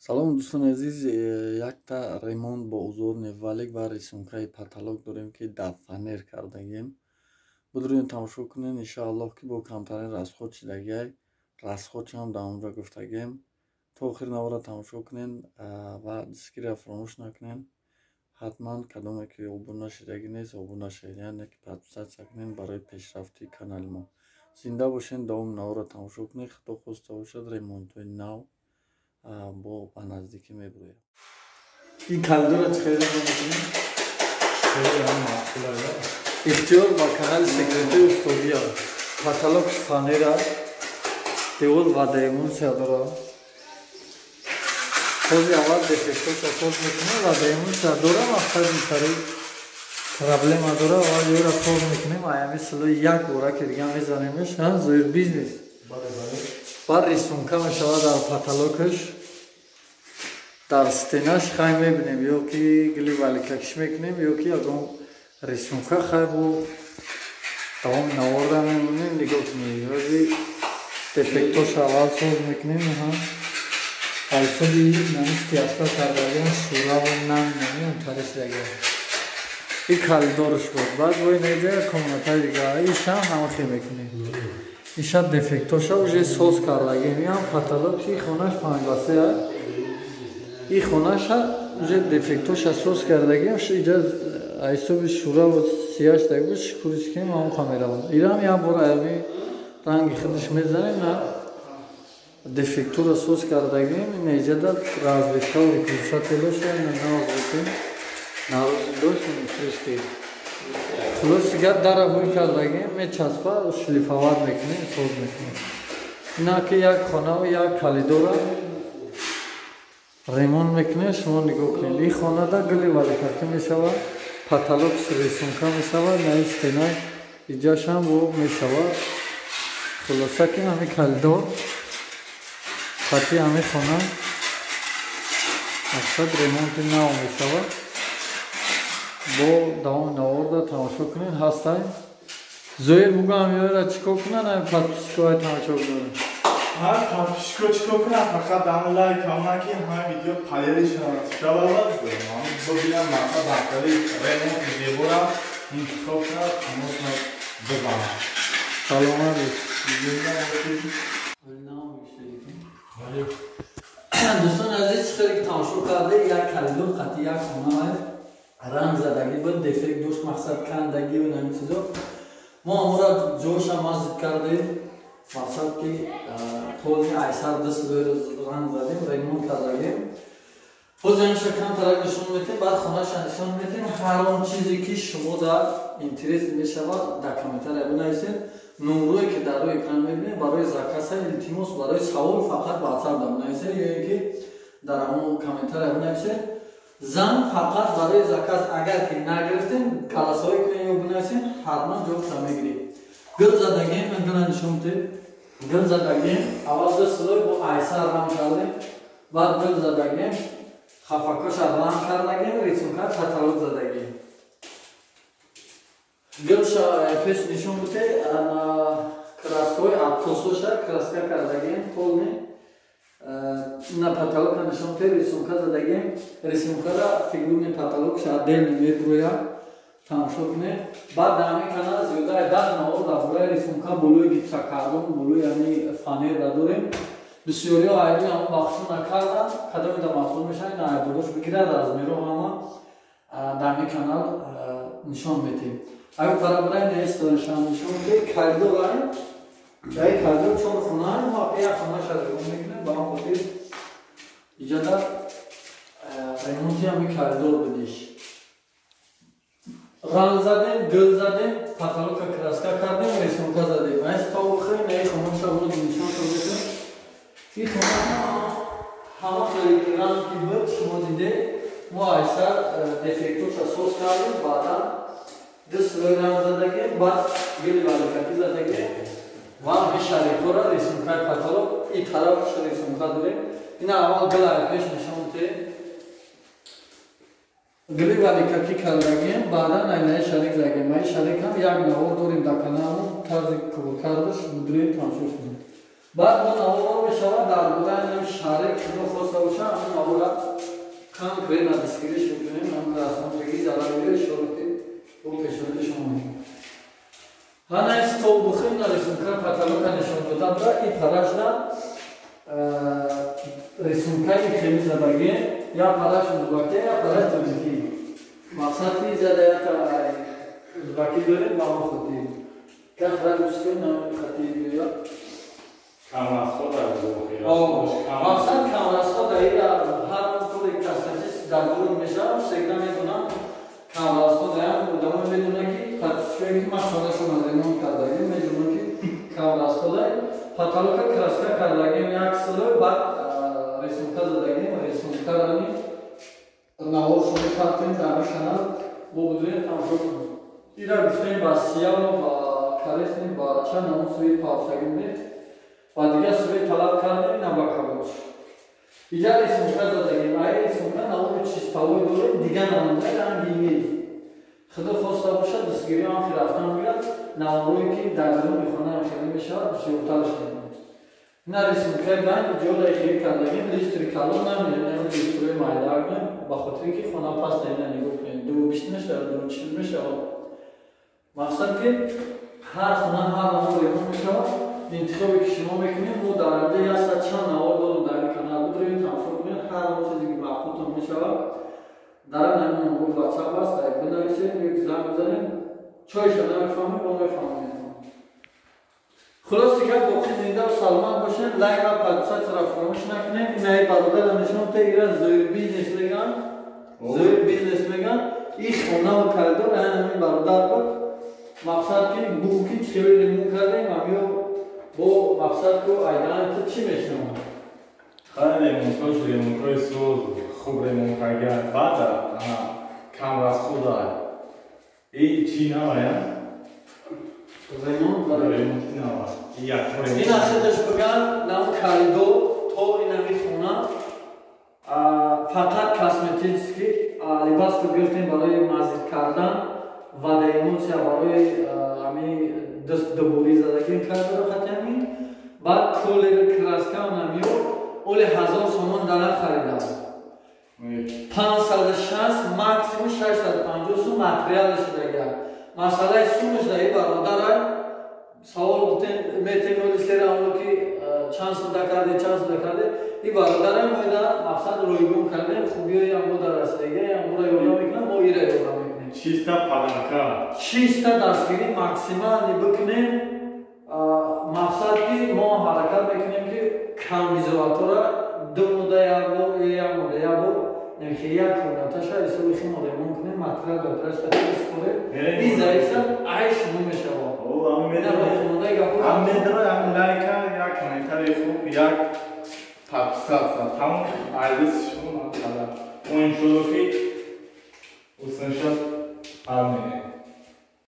Салом, дӯстони азиз. Якта ремонт бо узорный валик ва рисункаи потолок дорем, ки дар фанер кардагем. Бидурем, тамошо кунем. Иншоаллоҳ, ки бо камтарин расход шидагиай. Расходшам дар онҷо гуфтагем. То охири навора тамошо кунем ва дастгирия фаромӯш накунем. Ҳатман кадоме ки обуна шидагӣ нест, обуна шавед, яъне ки подписаться кунем барои пешрафти канали мо. Зинда бошед, давоми наворро тамошо кунед. Худо хоста бошад, ремонтҳои нав бо ба наздикӣ мебирояд. Ин коридорро чӣ хел мекунем? Ихтиёр ба канали Секретаи устодия. Потолокш фанера, девор водоэмульсия дорад. Ҳози аввал дефектоша соз мекунем. Водоэмульсия дора, мақсад интари проблема дора. Аввал ёра соз мекунем, аями слой як бора ки дига мезанемш. Зоир бизнес баъд рисунка мешавад дар потолокаш, дар стенаш. Хай, мебинем, ё ки гили валикакиш мекунем, ё ки ягон рисунка. Хай, бо давоми наворда мемонем, нигоҳ кунед. Ҳози дефектош аввал соз мекунем. Ҳисоби намистиаста кардагиам, шӯраву нам намиам таришдагиам. И коридорш буд. Баъд бо инеҷа комнатаи дига, ишам ҳама хел мекунем. Иша дефектоша уже соз кардагим. Иам потолок. И хонаш 5 ба 3. И хонаша уже дефектоша соз кардагим. Иҷа ҳисоби шӯраву сияш буд, шукуриш кунем, ҳамон меравад. Ирам як бор аями ранги худаш мезанем. На, дефектура соз кардагим. Инеҷада разведка, выключателоша навозбекем, нарози дошт, фришки. Хулоси гап, дара ҳуй кардагим, мечаспа, шлифовать мекунем, соз мекунем. Ина ки як хонаву як коридора ремонт мекунем. Шумо нигоҳ кунед, ин хонада гули валикакӣ мешавад, потолок рисунка мешавад, наи стена иҷашам бо мешавад. Хулоса ки ҳами коридор хати ҳами хона, мақсад, ремонти нав мешавад. Бо давоми наворда тамошо кунед. Ҳастай, Зоир, бугӯам, ёра чӣ кор кунанд, ами подписчикои тамошо доранд? Ҳар подписчико чӣ кор кунанд? Фақат дар лайк ҳамна, ки ҳама видео поделишон шавад, бибинам. Мақсад, ҳамкори ремонти зебора интихоб кунад, ҳамошона бизанад. Саломат бош. Дӯстони азиз, чӣ хеле ки тамошо карде, як коридор қати як хона ранг задагӣ буд, дефект дошт, мақсад, кандагӣ ва ҳамин чизо. Мо ҳамора ҷоша мазид кардем, мақсад ки толи айсар даст ранг задем, ремонт кардагем. Боз ҳамиша камтарак нишон метем, баъд хонаша нишон метем. Ҳар он чизе ки шумо дар интерес мешавад, дар комментария бинависед. Номрое ки дар рӯи экран мебинед, барои заказа. Илтимос, барои савол фақат ватсап да бинависед ё ин ки дар ҳамон комментария бинависед. Занг фақат барои заказ. Агар ки нагирифтем, голосовой кунед ё бинависем, ҳатман ҷавобша мегирем. Гул задагем, ман гула нишон медем. Гул задагем, аввал ду слой бо айсар ранг кардем, баъд гул задагем, хафакоша ранг кардагем, рисунка потолок задагем. Гулша пеш нишон буте. Краскои абтосоша краска кардагем полный. На потолока нишон те, рисунка задагем. Рисункара фигурный потолокша отдельно меброя, тамошо кунед. Баъд дар ҳамин канал зиёдаи 10 навор дар бораи рисунка болои гипсокартон, болои ҳами фанера дорем. Бисёриҳо айби ҳамон бахшу накарданд. Кадоме да маъқул мешавад, ин айбодош бигирад, размеро ҳама дар ҳамин канал нишон медиҳем. Агар парабраи неистоншам нишон медиҳем. Коридор, дар ин коридор чор хона, мо як хонаша ремонт мекунем. Ба он хотир иҷода ремонти ҳами коридор будиш. Ранг задем, гул задем, потолока краска кардем, рисунка задем. Айс то охир наи хонаша боз нишон додем. Ин хона ҳама хеле ранг ки буд, шумо диде. Мо айсар дефектоша соз кардем, баъдан ду слой ранг задагем, баъд гули валикакӣ задагем ва ҳами шарикҳоро рисункаи потолок. И тарафш рисунка дорем. Ина аввал гула пеш нишон медиҳем. Гули валикакӣ кардагем, баъдан айнаи шарик задагем. Ин шарик ҳам як навор дорем дар каналмо, тарзи кор кардаш, мудрем, тамошо кунед. Баъд мо навор мешавад дар бораи ҳамин шаҳре ки хоста бошад, ҳамин навора конкретно дастгириш мекунем, ҳамин расмондагӣ зада мегирад, иншоалло ки бо пешонади шумо мекунем. Ҳана стол бухи на рисунка потолока нишон додам ра и парашна рисункаи хели задагӣ, я параш узбаки, я параш тоҷикӣ. Мақсад ки зада ята узбакӣ дорем ба он хотир. Как русский на хати гӯя. Камрасход Мақсад камрасход ира ҳар он пули касатис дар дурун мешавад, всегда медонам камрасход ям одамо медонад ки подписчикое ки ман хонашон ремонт кардагим, медонам ки камрасходай. Потолока краска кардагим як слой, баъд рисунка задагим, рисункарани навор шумо партоем дар канал, бо будурем тамошо кунем. Ира гуфтем ба сияҳ, ба коричневый, ба чанд намуд суи павсагим бед. Ва дигар суи талаб кардем на ба кабоч. Иҷа рисунка задагим, ай рисунка навори чистовой дорем, дигар намудаи ранги нест. Худо хоста бошад, дастгирӣ ҳам хел рафтан мегирад, наворое ки дар даруни хона хеле мешавад, бисёртар шуд. На рисункаи байн ҷода хел кардагим, люстри калон намерем, люстрои майда ба хотире ки хона паст ина нигоҳ кунем, 2,20 мешавад, 2,40 мешавад. Мақсад ки ҳар хона ҳар навор ремонт мешавад, интихобе ки шумо мекунед, мо дар оянда яксад чанд навор дорем дар ин канал, бидорем тамошо кунед, ҳар он чизе ки маъқултон мешавад, дар ҳамин номер WhatsApp аст, бинависед, ё ки занг бизанед, чойша намефаҳмед, мо мефаҳмем. Хулоси гап, боқӣ зинда ва саломат бошед, лайк ва подписатсияро фаромӯш накунед. Инаи бародарам нишон та ира зоир бизнес меган, зоир бизнес меган, и хона ва коридор ҳамин бародар буд. Мақсад ки буки чӣ ремонт кардем, ҳамё бо мақсад ку айдан ту чӣ мешавад? Хай ремонтош ремонтои соз хуб ремонт кардан, баъд кам расхода. И чӣ навая? Ремонт ремонт нава. Ин асадаш биган нам коридор то инами хона фақат косметический либас гирифтем барои мазид кардан ва эмоция барои ами дубурӣ задагим коридоро хати ҳамин. Баъд кулер краска намиё оли 1000 сомон дара харидам. 560 максимум 650 сум материалаш дагар. Масъалаи сумаш даи бародарай савол бутен метем оли сера оно ки чанд суда карде, чанд суда карде. И бародарай мо ида мақсад ройгон кардем, хубиҳои аммо дар расидагӣ, амморо ёрдам мекунам, мо ира ёрдам мекунем. Чиста паланка. Чиста дастгирӣ максимални бикунем. Мақсад ки мо ҳаракат мекунем ки камбизоатора ду муда як бор ё як муда як бор ки як комнаташа ҳисоби химо ремонт кунем, материал дотраш истифода. Ин заифса ай шумо мешавад. Медонам лайка, як комментарий хуб, як подписаться. Тамом айдис шумо масалан. Он иншолло ки усаншад ҳал.